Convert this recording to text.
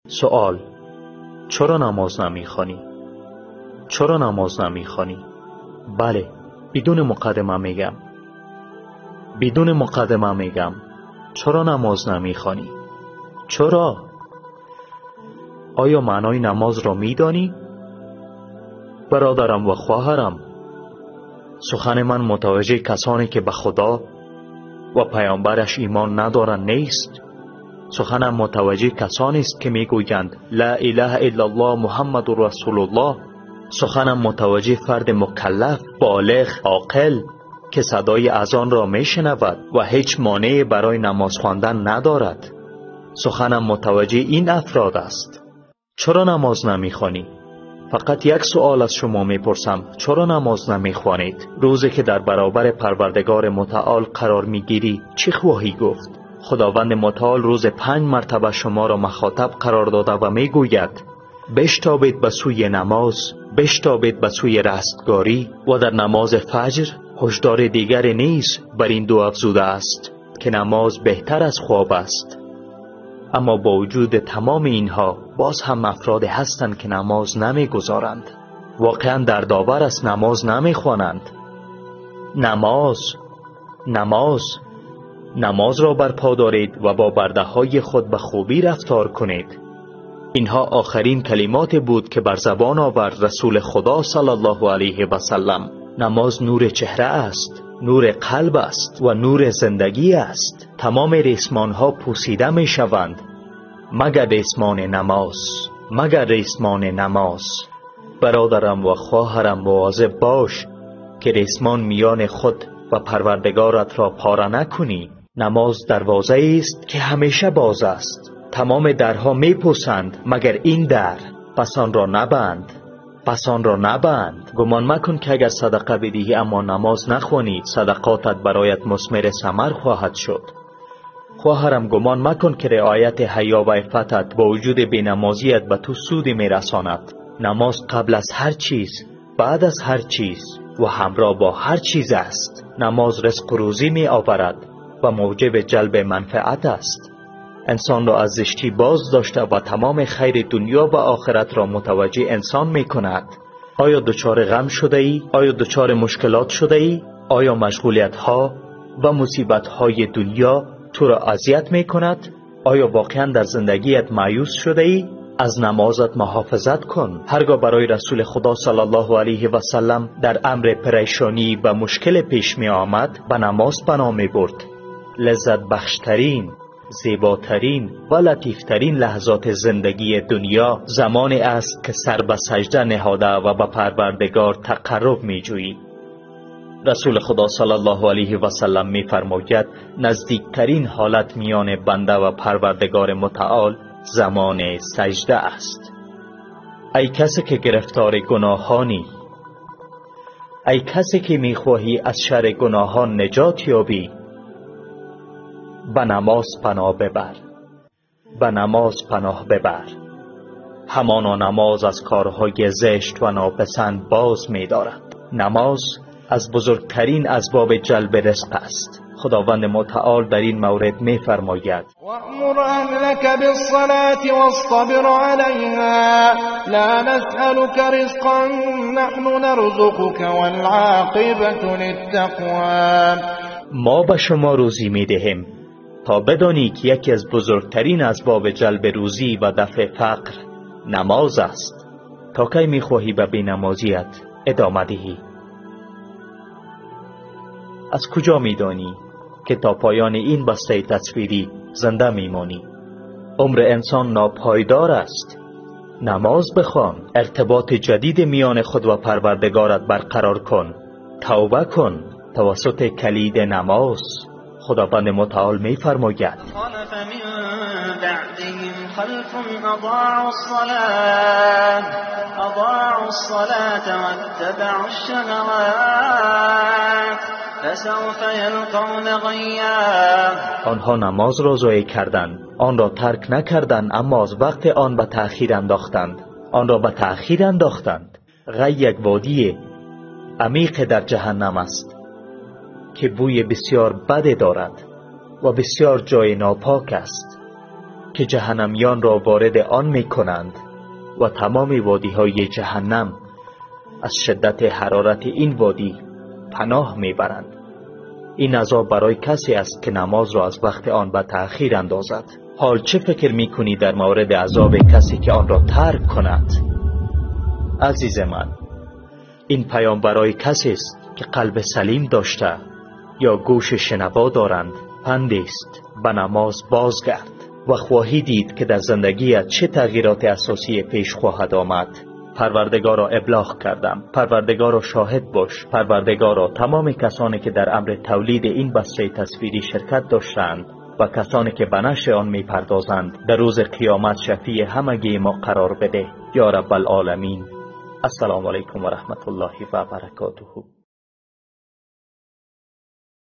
سوال: چرا نماز نمیخوانی؟ چرا نماز نمیخوانی؟ بله، بدون مقدمه میگم. بدون مقدمه میگم. چرا نماز نمیخوانی؟ چرا؟ آیا معنای نماز را میدانی؟ برادرم و خواهرم، سخن من متوجه کسانی که به خدا و پیامبرش ایمان ندارند نیست. سخنم متوجه کسانی است که میگویند لا اله الا الله محمد رسول الله. سخنم متوجه فرد مکلف، بالغ، عاقل که صدای اذان را میشنود و هیچ مانعی برای نماز خواندن ندارد. سخنم متوجه این افراد است. چرا نماز نمیخوانی؟ فقط یک سوال از شما میپرسم: چرا نماز نمیخوانید؟ روزی که در برابر پروردگار متعال قرار میگیری چی خواهی گفت؟ خداوند متعال روز 5 مرتبه شما را مخاطب قرار داده و میگوید بشتابید به سوی نماز، بشتابید به سوی رستگاری. و در نماز فجر هشدار دیگر نیز بر این دو افزوده است که نماز بهتر از خواب است. اما با وجود تمام اینها باز هم افراد هستند که نماز نمیگذارند. واقعا دردآور است، نماز نمیخوانند. نماز، نماز، نماز را برپا دارید و با برده های خود به خوبی رفتار کنید. اینها آخرین کلمات بود که بر زبان آورد رسول خدا صلی الله علیه و سلم. نماز نور چهره است، نور قلب است و نور زندگی است. تمام ریسمان ها پوسیده می شوند مگر ریسمان نماز، مگر ریسمان نماز. برادرم و خواهرم، مواظب باش که ریسمان میان خود و پروردگارت را پاره نکنی. نماز دروازه است که همیشه باز است. تمام درها می پوسند مگر این در. پس آن را نبند، پس آن را نبند. گمان مکن که اگر صدقه بدهی اما نماز نخوانی صدقاتت برایت مثمر ثمر خواهد شد. خواهرم، گمان مکن که رعایت حیا و عفتت با وجود بینمازیت به تو سودی میرساند. نماز قبل از هر چیز، بعد از هر چیز و همراه با هر چیز است. نماز رزق و روزی می آورد و موجب جلب منفعت است. انسان را از زشتی باز داشته و تمام خیر دنیا و آخرت را متوجه انسان می کند. آیا دچار غم شده ای؟ آیا دچار مشکلات شده ای؟ آیا مشغولیت ها و مصیبت های دنیا تو را اذیت می کند؟ آیا واقعا در زندگیت مایوس شده ای؟ از نمازت محافظت کن. هرگاه برای رسول خدا صلی الله علیه و سلم در امر پریشانی و مشکل پیش می آمد، به نماز پناه می برد. لذت بخشترین، زیباترین و لطیفترین لحظات زندگی دنیا زمانی است که سر به سجده نهاده و به پروردگار تقرب می جویی. رسول خدا صلی الله علیه و سلم می فرماید نزدیکترین حالت میان بنده و پروردگار متعال زمان سجده است. ای کسی که گرفتار گناهانی، ای کسی که می خواهی از شر گناهان نجات یابی، به نماز پناه ببر، به نماز پناه ببر. همانا نماز از کارهای زشت و ناپسند باز می دارد. نماز از بزرگترین اسباب جلب رزق است. خداوند متعال در این مورد می فرماید: وَأْمُرْ أَهْلَكَ بِالصَّلَاةِ وَاصْطَبِرْ عَلَيْهَا لَا نَسْأَلُكَ رِزْقًا نَحْنُ نَرْزُقُكَ وَالْعَاقِبَةُ لِلتَّقْوَى. ما به شما روزی می دهیم تا بدانی که یکی از بزرگترین اسباب جلب روزی و دفع فقر نماز است. تا کی میخواهی به بینمازیت ادامه دهی؟ از کجا میدانی که تا پایان این بسته تصویری زنده میمانی؟ عمر انسان ناپایدار است. نماز بخوان، ارتباط جدید میان خود و پروردگارت برقرار کن، توبه کن توسط کلید نماز. خداوند متعال می فرماید: خلف من بعدهم خلف اضاعوا الصلاة واتبعوا الشهوات فسوف یلقون غیا. آنها نماز را ضایع کردند، آن را ترک نکردند، اما از وقت آن به تأخیر انداختند. آن را به تأخیر انداختند. غی یک وادی عمیق در جهنم است که بوی بسیار بد دارد و بسیار جای ناپاک است. که جهنمیان را وارد آن می کنند و تمام وادی های جهنم از شدت حرارت این وادی پناه می برند. این عذاب برای کسی است که نماز را از وقت آن به تأخیر اندازد. حال چه فکر می کنی در مورد عذاب کسی که آن را ترک کند؟ عزیز من، این پیام برای کسی است که قلب سلیم داشته یا گوش شنوا دارند. پند است: به نماز بازگرد و خواهی دید که در زندگیت چه تغییرات اساسی پیش خواهد آمد. پروردگارا ابلاغ کردم، پروردگارا شاهد باش، پروردگارا تمام کسانی که در امر تولید این بسته تصویری شرکت داشتند و کسانی که به نشر آن میپردازند در روز قیامت شفیع همگی ما قرار بده یا رب العالمین. السلام علیکم و رحمت الله و برکاته.